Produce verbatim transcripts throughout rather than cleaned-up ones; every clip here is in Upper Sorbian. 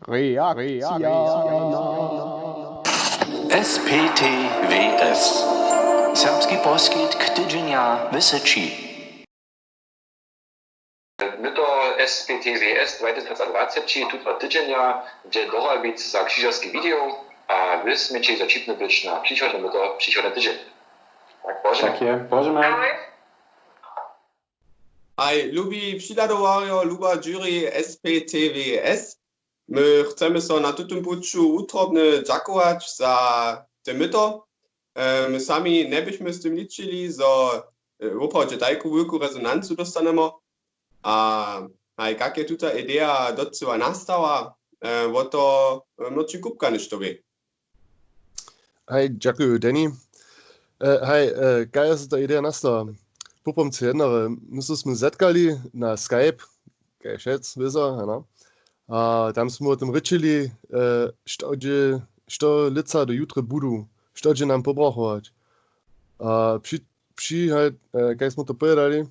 Reakcija na S P T W S. Serbski poskitk tydźenja w Syći. Myto S P T W S dwatysacdwaceći tutego tydźenja dźe do Horabic za křižerski video a wy směće za wćipny być na přichodne myto přichodny tydźeń. Tak, Bože. Tak je, Bože. Haj, lubi přihladowarjo, luba jury S P T W S. My chcemy so na tutym puću wutrobnje dźakować za te myto. E, my sami njebychmy z tym ličili, zo e, woprawdźe tajku wulku rezonancu dóstanemy. A haj, kak je tuta ideja docyła nastała, e, wo to e, młodši Kupka něšto wě. Haj, dźakuju, Danny. E, haj, e, kaž je so ta ideja nastała? Popomcy jednore, my so smy zetkali na Skype, kaž je wšec wězo, ano. A tam smy wo tym rěčili, e, što dźe, što lětsa do jutra budu, što dźe nam pobrachować. A při, při, haj, e, kaž smy to pòwědali,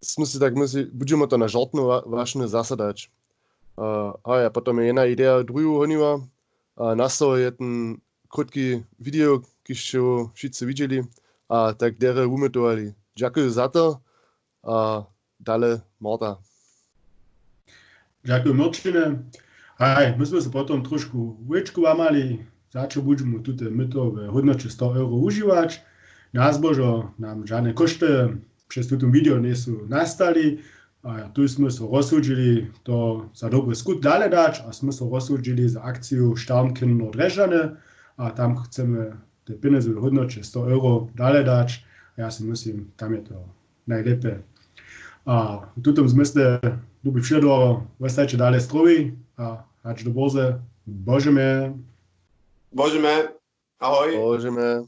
smy si tak mysli, budźemy to na žortny wa-, wašnje zasadać. A, a ja, potom je jedna ideja druhu honiła. A nastał je ten krótki video, kiž su wšitcy widźeli. A tak derje wumytowali. Dźakuju za to. A dale Marta. Dźakuju, Měrćine. Haj, my smy se potom trošku wěčku łamali, za čo budźemy tute myto w hódnoće sto euro wužiwać. Na zbožo nam žane kóšty přez tutón video njejsu nastali. A tuž smy so rozsudźili to za dobry skutk dale dać a smy so rozsudźili za akciju Starnkinder Drježdźany. A tam chcemy te pjenjezy w hódnoće sto euro dale dać. A ja si myslim, tam je to najlěpje. A w tutym zmysle, lubi přihladowarjo, wostajće dale zdrowi a hač do bórze. Božemy. Božemy. Ahoj. Božemy.